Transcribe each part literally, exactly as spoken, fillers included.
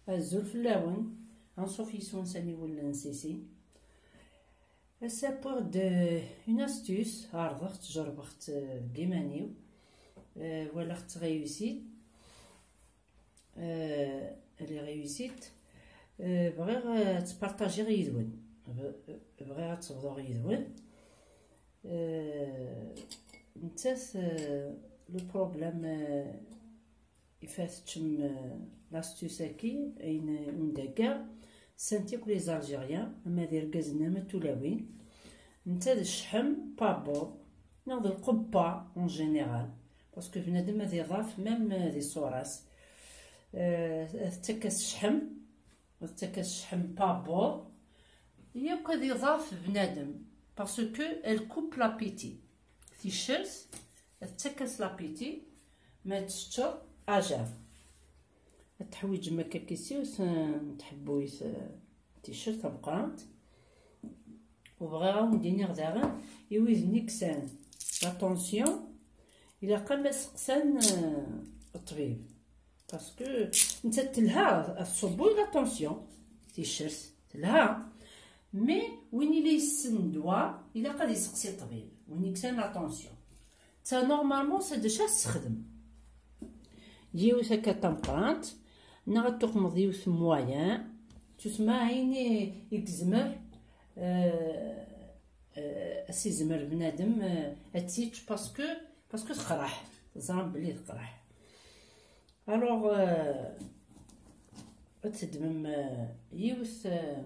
Azul fell-awen. Anṣuf yis-wen s aniwel n Sisi. Ass-a, wwiɣ-d, euh, une astuce, ɛerḍeɣ-tt, jerrbeɣ-tt, euh, deg iman-iw. Euh, walaɣ-tt réussit. Euh, elle est réussie. Euh, bɣiɣ, euh, ad tt-partagiɣ yid-wen. B-, bɣiɣ ad tt-bḍuɣ yid-wen. Euh, nettat, euh, le problème, euh, ifa teččem, euh, l'astuce-agi, ayen undagga, ssanti akk les Algériens, ama d irgazen, ama d tulawin. Netta d ccḥem, pas beau, neɣ d lqebba en général. Parce que bnadem ad iḍaf, même, euh, di ṣṣura-s. Euh, tettak-as ccḥem, tettak-as ccḥem, pas beau. Yakk ad iḍaf bnadem, parce que elle coupe l'appétit. Ticcert tettak-as l'appétit, ma teččeḍ à jeun. Ad teḥwiǧem akka kis yiwet n tḥebbuyt, eh, ticcert tameqqrant. U bɣiɣ ad wen-d-iniɣ daɣen, i wid-nni yesɛan la tension, ilaq-am ad seqsan, eh, ṭṭbib. Parce que nettat telha, ad tṣubbu la tension, ticcert, telha. Mais win i la yessen ddwa, ilaq ad iseqsi ṭṭbib, win i yesɛan la tension. Ta, normalement, c'est déjà tessexdem. Yiwet akka tameqqrant, neɣ ad tuqmeḍ yiwet moyen, tusma ayen i, i yezmer, euh, euh, ad s-izmer bnadem, euh, ad tt-yečč, parce que, parce que teqreḥ, teẓram belli teqreḥ. Alors, euh, ad teddmem, euh, yiwet, euh,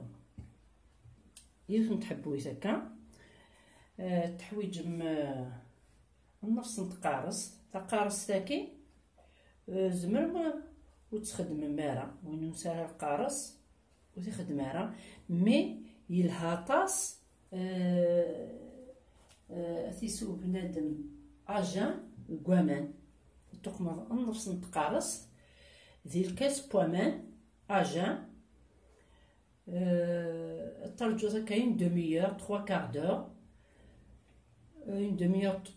yiwet n tḥebbuyt akka, euh, teḥwiǧem, euh, nnefs n tqarest. Taqarest-agi, euh, tzemrem ur tt-txeddmem ara, win ur nesɛi ara lqares ur t-ixeddem ara, mais yelha aṭas, euh, euh, ad t-isew bnadem à jeun deg waman. Tuqmeḍ nnefs n tqarest di lkas n waman à jeun, euh, ad terǧuḍ akka une demi-heure, trois quarts d'heure, euh, une demi-heure, t-,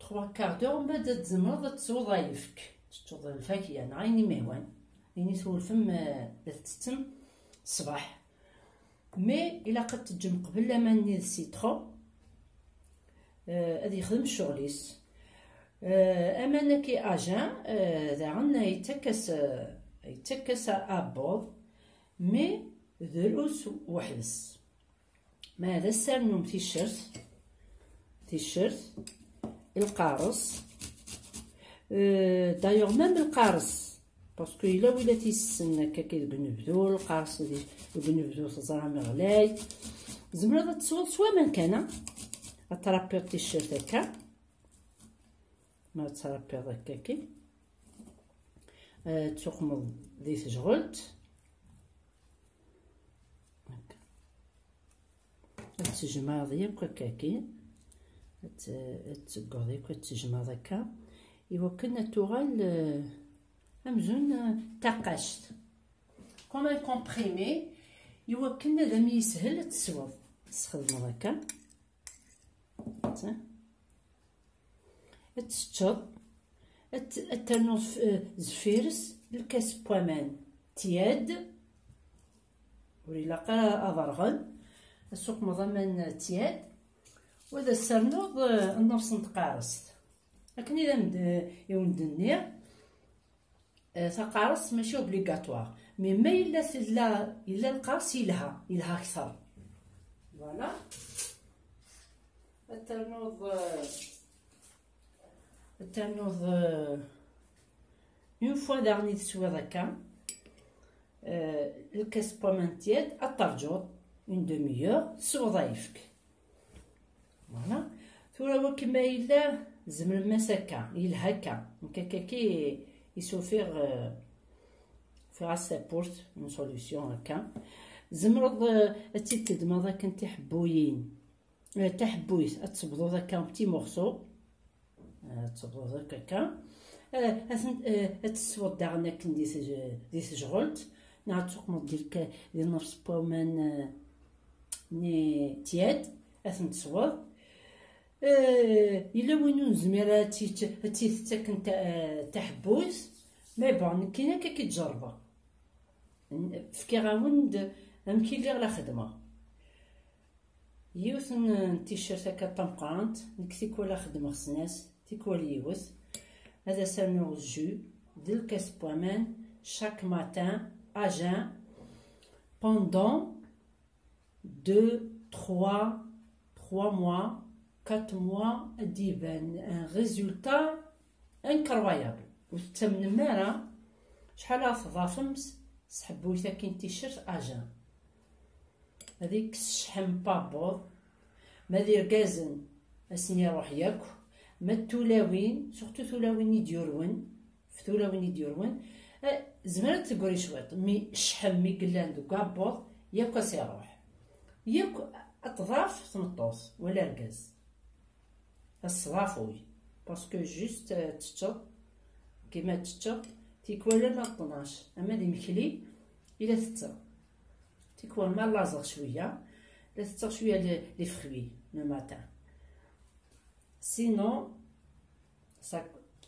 trois quarts d'heure, mbaɛd ad tzemreḍ ad tesweḍ ayefk. Teččeḍ lfakya neɣ ayen i m-ihwan, ayen i twulfem, euh, ad tettem ṣṣbeḥ. Mais ilaq ad teǧǧem qbel aman-nni d citron, euh, ad yexdem ccɣel-is. Euh, aman-agi à jeun, euh, daɣen yettak-as, euh, yettak-as abbuḍ, mais drus weḥd-s. Ma ad as-ternum ticcert, ticcert, lqares, euh, d'ailleurs même lqares, parce que yella win i t-yessnen akka deg unebdu, lqares di, deg unebdu teẓram ɣlay. Tzemreḍ ad tesweḍ s waman kan, ad trapiḍ ticcert akka. Ma ad trapiḍ akka-ki, ad tuqmeḍ di tejɣelt. Akka. Ad tejmaɛeḍ yakk akka-ki. Ad t-, ad teggeḍ yakk, ad tejmaɛeḍ akka. Iwakken ad tuɣal, eh, amzun, eh, d taqact. Comme un comprimé, iwakken ad am-yeshel ad tesweḍ. Tesxedmeḍ akka. Ta. Ad teččeḍ, ad t-, ad ternuḍ f-, eh, zeffir-s lkas n waman tiad, ur ilaq ara ad rɣen, ad suqmeḍ aman tiad, u ad as-ternuḍ, eh, nnefs n tqarest. Akken i d am-d-, i wen-d-nniɣ, eh, taqarest mačči obligatoire, mais ma yella tella, yella lqares yelha, yelha akteṛ. Voilà. Ad ternuḍ, eh, ad ternuḍ, eh, une fois daɣen i teswiḍ akka, eh, lkas n waman tiad, ad terǧuḍ une demi-heure, tesweḍ ayefk. Voilà. Tura waki ma yella, tzemrem-as akka, yelha akka. Nekk akka-ki i s-ufiɣ, eh, ufiɣ-as tawwurt, une solution akka. Tzemreḍ, eh, ad tt-id-teddmeḍ akken tiḥebbuyin. Eh, taḥebbuyt, ad tebduḍ akka un petit morceau. Eh, ad tebduḍ akka, akka. Eh, ad ten-, eh, ad tesweḍ daɣen akken di tej-, di tejɣelt. Neɣ ad tuqmeḍ di lka-, di nnefs n waman, eh, nni tiad, ad ten-tesweḍ. Eh, yella win ur nezmir ara ad tt-, ad tt-, ad tt-itett akken ta-, eh, taḥebbuyt. Mais bon, nekkini akka i k-id-ǧerrbeɣ. Fkiɣ-awen-d amek i lliɣ la xeddmeɣ. Yiwet n t-shirt akka d tameqqrant, nekk tikwal la xeddmeɣ s nas, tikwal yiwet. Ad as-rnuɣ jus d lkas n waman chaque matin à jeun pendant deux, trois, trois mois, quatre mois, ad d-iban un résultat incroyable. Ur tettamnem ara acḥal ara tḍafem s tḥebbuyt akkin t-shirt à jeun. Ad ikkes ccḥem n wabeḍ. Ma d irgazen, ad sen-iruḥ yakk. Ma d tulawin, surtout tulawin i d-yurwen, f tulawin i d-yurwen, eh, zemren ad tegri cwiṭ, mi ccḥem mi yellan deg wabeḍ, yakk ad s-iruḥ. Yakk ad tḍaf tmeṭṭut wala argaz. Ad s-tḍafuy. Parce que juste, eh, teččeḍ, kima teččeḍ, tikwal ama d tnac, ama d imekli, i la tetteɣ. Tikwal ma llaẓeɣ cwiya, la tetteɣ cwiya les, les fruits le matin. Sinon, ça,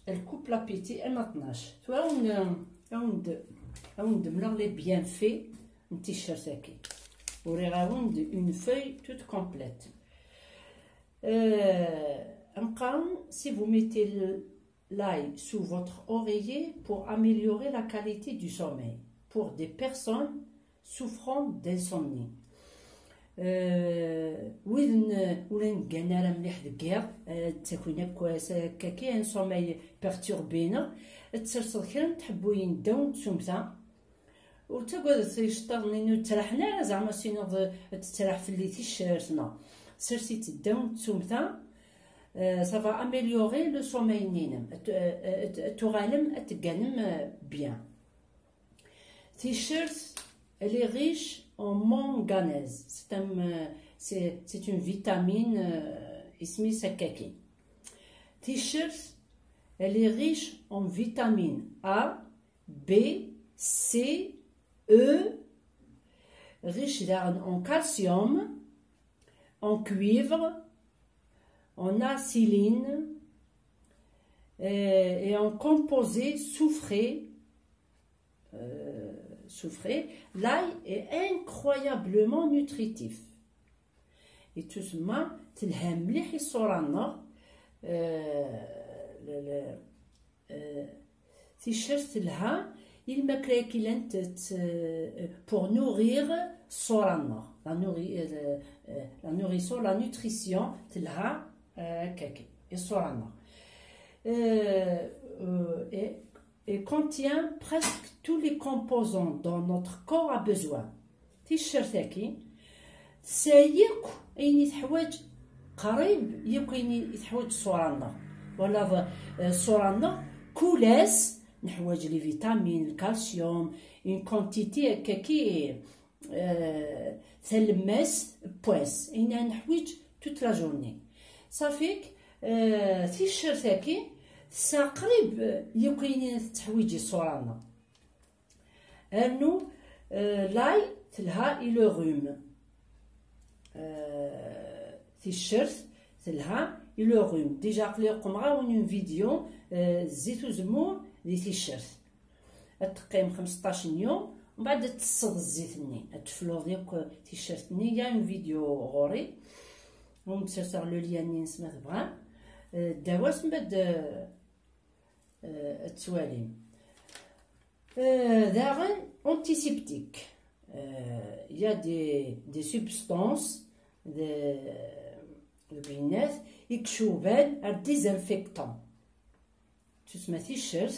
elle coupe l'appétit, ama d tnac. Tura awen-, awen-d-, awen-d-mleɣ les bienfaits n t-shirt-agi. Uriɣ-awen-d une feuille toute complète. Euh, am qqaren, si vous mettez le, l'ail sous votre oreiller pour améliorer la qualité du sommeil pour des personnes souffrant d'insomnie. Euh, widen, euh, ur neggan ara mliḥ deg yiḍ, euh, ttakin akk, euh, s-, akkaki un sommeil perturbé, neɣ ad tserseḍ kra n tḥebbuyin ddaw n tsumta. Ur ttagadet iceṭṭiḍen-inu ur ttraḥen ara, zeɛma ad tiniḍ, euh, tettraḥ fell-i t-shirt, neɣ sers-itt ddaw n tsumta. Euh, ça va améliorer le sommeil-nnem. Ad tu-, euh, euh, ad tuɣalem, ad tegganem, euh, bien. T-shirt, elle est riche en manganèse. C'est un, euh, c'est, c'est une vitamine, euh, isem-is akkaki. T-shirt, elle est riche en vitamine A, B, C, E, riche en calcium, en cuivre, en acéline, euh, et en composé soufré, euh, soufré. L'ail est incroyablement nutritif. Ittusemma telha mliḥ i ṣṣura-nneɣ, euh, le, le, euh, t-shirt telha i lmakla-agi llant t-, euh, pour nourrir ṣṣura-nneɣ. La nourri-, euh, euh, la nourriture, la nutrition, telha, euh, akkaki, i ṣṣura-nneɣ. Euh, euh, et, et contient presque tous les composants dont notre corps a besoin. T-shirt-agi tesɛa yakk ayen i teḥwaǧ, qrib yakk ayen i teḥwaǧ ṣṣura-nneɣ. Wala, eh, ṣṣura-nneɣ, kul ass neḥwaǧ les vitamines, le calcium, une quantité akkaki, eh, talemmast n wass, ayen ara neḥwiǧ toute la journée. Ṣafi, eh, t-shirt-agi tesɛa qrib, eh, yakk ayen i teḥwiǧ ṣṣura-nneɣ. Rnu, euh, l'ail telha i le rhume. Euh, t-shirt telha i le rhume. Déjà aql-i qemmeɣ-awen une vidéo, euh, zzit uzemmur di t-shirt. Ad teqqim xmesṭac n yum, mbeɛd ad tesseḍ zzit-nni. Ad tefluḍ yakk t-shirt-nni. Il y a une vidéo ɣur-i. Ad wen-d-serseɣ le lien-nni-ines ma tebɣam. Euh, ddaw-as, mbeɛd, euh, euh, ad twalim. Euh, daɣen, antiseptique. Euh, il y a des, des substances, des, deg winnat, i icuban ar désinfectant. Tusma t-shirt,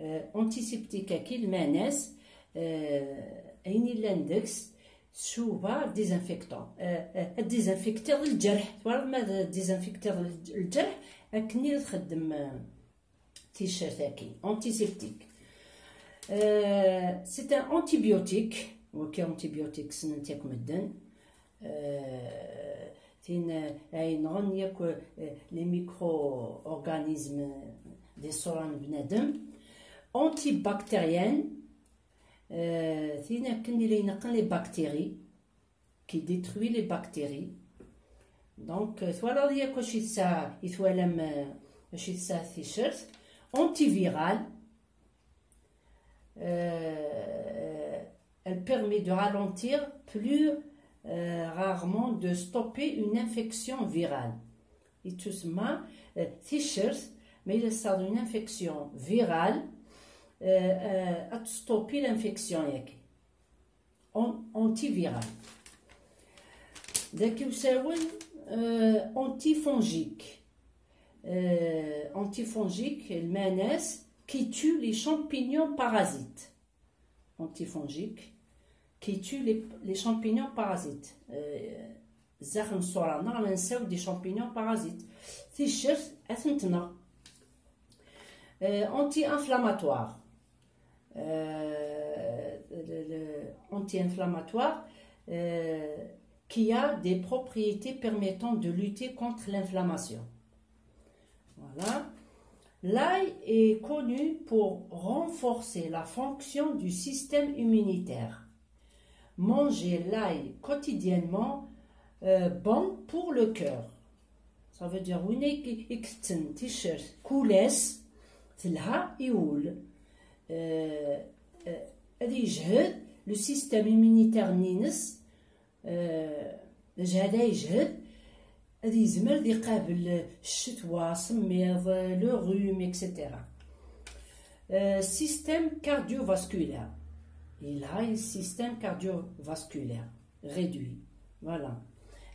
euh, antiseptique-agi, lmaɛna-s, euh, ayen illan deg-s, tcuba ar désinfectant. Euh, euh, ad désinfectiḍ lǧerḥ. Twalaḍ ma ad désinfectiḍ lǧ-, lǧerḥ, akken i txeddem, euh, t-shirt-agi, antiseptique. Euh, c'est un antibiotique. Wagi antibiotique ssnen-t yakk medden. Euh, tin, euh, ay nɣen yakk, euh, les micro-organismes di ṣṣura n bnadem. Antibactérienne, euh, tin akken i la ineqqen les bactéries, qui détruit les bactéries. Donc, euh, twalaḍ yakk acu i tesɛa, i twalam, euh, acu i tesɛa t-shirt. Antiviral, euh, elle permet de ralentir plus euh, rarement de stopper une infection virale. Yettusemma euh, ticcert, ma yella tesɛiḍ une infection virale, euh, euh, ad tstoppi l'infection yagi. An- antivirale. Dagi usawen euh, antifongique. Euh, antifongique, lmanas, qui tue les champignons parasites. Antifongique, qui tue les, les champignons parasites. Euh, zdaxel n ṣṣura-nneɣ la nsaw des champignons parasites. Ticcert ad ten-tneɣ. Euh, anti-inflammatoire. Euh, le- le- anti-inflammatoire euh, qui a des propriétés permettant de lutter contre l'inflammation. Voilà. L'ail est connu pour renforcer la fonction du système immunitaire. Manger l'ail quotidiennement euh, bon pour le cœur. Ça veut dire win i itetten ticcert kul ass, telha i wul. Euh, euh, ad yejhed le système immunitaire-nni-ines, euh, d ajhad ay yejhed, ad yezmer ad iqabel ccetwa, asemmiḍ, le rhume, et cetera. Euh, système cardiovasculaire. Il a un système cardiovasculaire réduit. Voilà.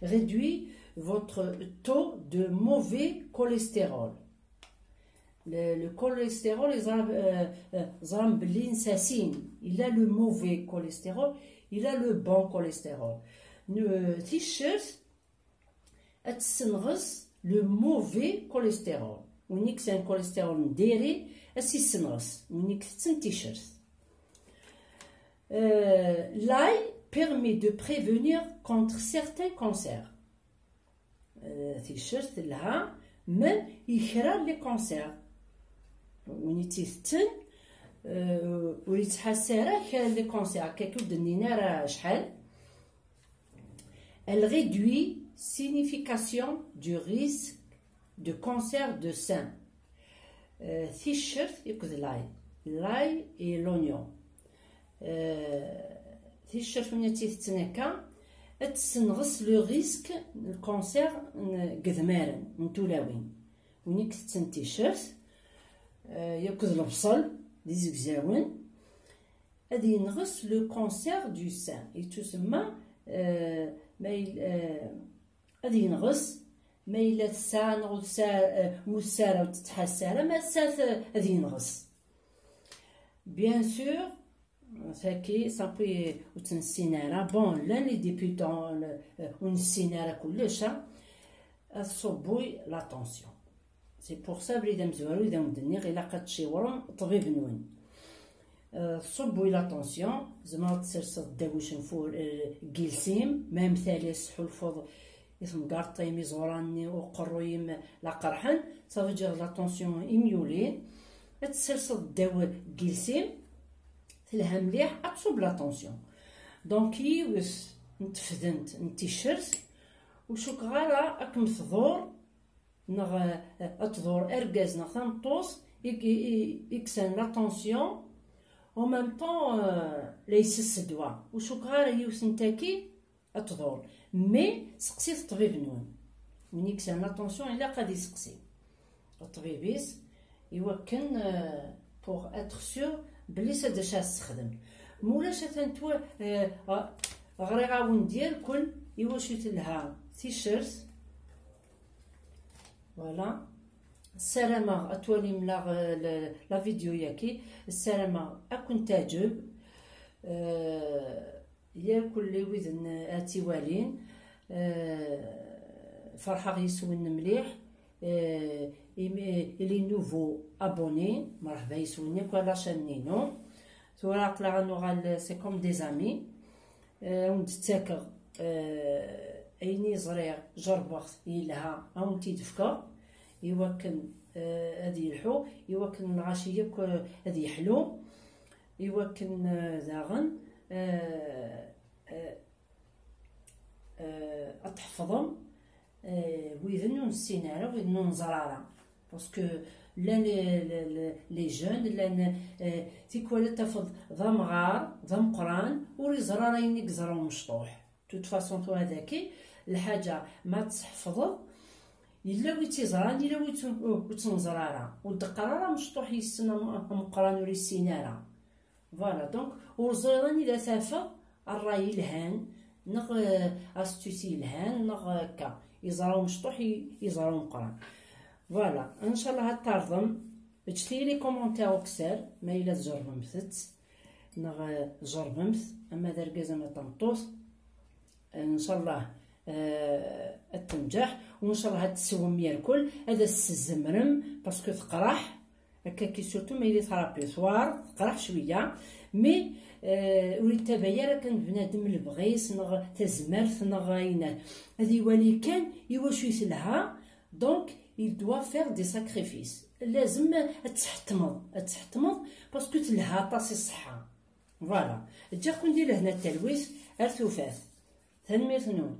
Réduit votre taux de mauvais cholestérol. Le, le cholestérol, il a, euh, euh, il a le mauvais cholestérol, il a le bon cholestérol. Ticcert ad tessenɣes le mauvais cholestérol. Win i yesɛan cholestérol n diri, ad s-issenɣes. Win i itetten ticcert. Euh, l'ail permet de prévenir contre certains cancers. Euh, ticcert telha même i kra les cancers. Win i tt-itetten euh, ur yettḥassa ara kra les cancers, akka ur d-nnin ara acḥal. Elle réduit signification du risque de cancer de sein. Euh, ticcert akked l'ail, l'ail et l'oignon. Euh, ticcert win i tt-itetten akka ad tessenɣes le risque n lkanser n yedmaren, n tulawin. Win i itetten ticcert euh, akked lebṣel d izegzawen, ad yenɣes le cancer du sein. Yettusemma euh, ma il- euh, ad yenɣes ma yella tesɛa neɣ ur tesɛa, euh, ur tesɛa ara, ur tettḥassa ara, ma tesɛa t- ad yenɣes. Bien sûr, tagi sapi ur tt-nessin ara. Bon, llan les débutants, euh, ur nessin ara kullec, hein. Ad tṣubbuy la tension. C'est pour ça, abrid amezwaru i d awen-d-nniɣ, ilaq ad tciwrem ṭṭbib-nwen. Euh, tṣubbuy la tension, tzemreḍ ad tserseḍ ddaw ucenfur, euh, gilsim, même tali ad tesḥulfuḍ i temgerṭ-im, iẓuran-nni, uqerruy-im la qerḥen, ça veut dire la tension imyulin, ad tserseḍ ddaw gilsim, telha mliḥ, ad tṣubb la tension. Donc, yiwet n tefdent n ticcert, ur cukkeɣ ara ad kem-tḍur, neɣ eh, ad tḍur argaz neɣ tameṭṭut i, i, i, i yesɛan la tension, en même temps, euh, la yesses ddwa. Ur cukkeɣ ara yiwet n taki ad tḍur. Mais seqsit ṭṭbib-nwen. Win i yesɛan la tension, ilaq ad iseqsi ṭṭbib-is, iwakken, euh, pour être sûr belli s ad acu ad tessexdem. Mulac atan twa, euh, ɣriɣ-awen-d irkel iwacu telha ticcert. Voilà. Ssarameɣ ad twalim la, la, la vidéo-yaki. Ssarameɣ ad kent-teɛǧeb. Euh, Irkel i widen ad tt-iwalin, euh, ferḥeɣ yes-wen mliḥ. Euh, imi- et les nouveaux abonnés, merḥba yes-wen yakk a la chaîne-inu. Tura aql-aɣ ad nuɣal, c'est comme des amis. Euh, ad wen-d-ttakeɣ, euh, ayen i ẓriɣ, jerbeɣ-t, yelha, ad wen-t-id-fkeɣ, iwakken, euh, ad yelḥu, iwakken lɣaci yakk, euh, ad yeḥlu, iwakken, euh, daɣen, euh, euh, euh, ad tḥefḍem, euh, widen ur nessin ara, widen ur neẓra ara. Parce que Llan les jeunes, llan, euh, tikwal ad tafeḍ d amɣar, d ameqqran, ur iẓra ara ayen i yeẓra umecṭuḥ. De toute façon, tura daki lḥaǧa ma tseḥfḍeḍ, yella wi tt-iẓran, yella wi tt-, ur tt-neẓra ara. Ur d-qqar ara amecṭuḥ yessen am-, ameqqran ur yessin ara. Voilà, donc ur ẓriɣ anida tafeḍ ṛṛay yelhan, neɣ, euh, astuce yelhan, neɣ akka. Yeẓra umecṭuḥ, i-, yeẓra umeqqran. Voilà, ncallah ad tarḍem. Ǧǧet-iyi les commentaires ukessar, ma yella tjerrbemt-tt, neɣ, euh, tjerrbemt, ama d argaz, ama d tameṭṭut. Ncallah, euh, ad tenǧeḥ, u ncallah ad tessewwem irkel, ad as-tzemrem, parce que teqreḥ, akka ki surtout ma yella therapie tewɛer, teqreḥ cwiya, mais, euh, ur yettaba ara kan bnadem lebɣi-s, neɣ tazmert, neɣ ayen. Ad iwali kan i wacu i telha, donc il doit faire des sacrifices. Lazem ad tḥettmeḍ, ad tḥettmeḍ, parce que telha aṭas i ṣṣeḥḥa. Voilà. Ǧǧiɣ-ken di lehna d talwit, ar tufat. Tanemmirt-nwen.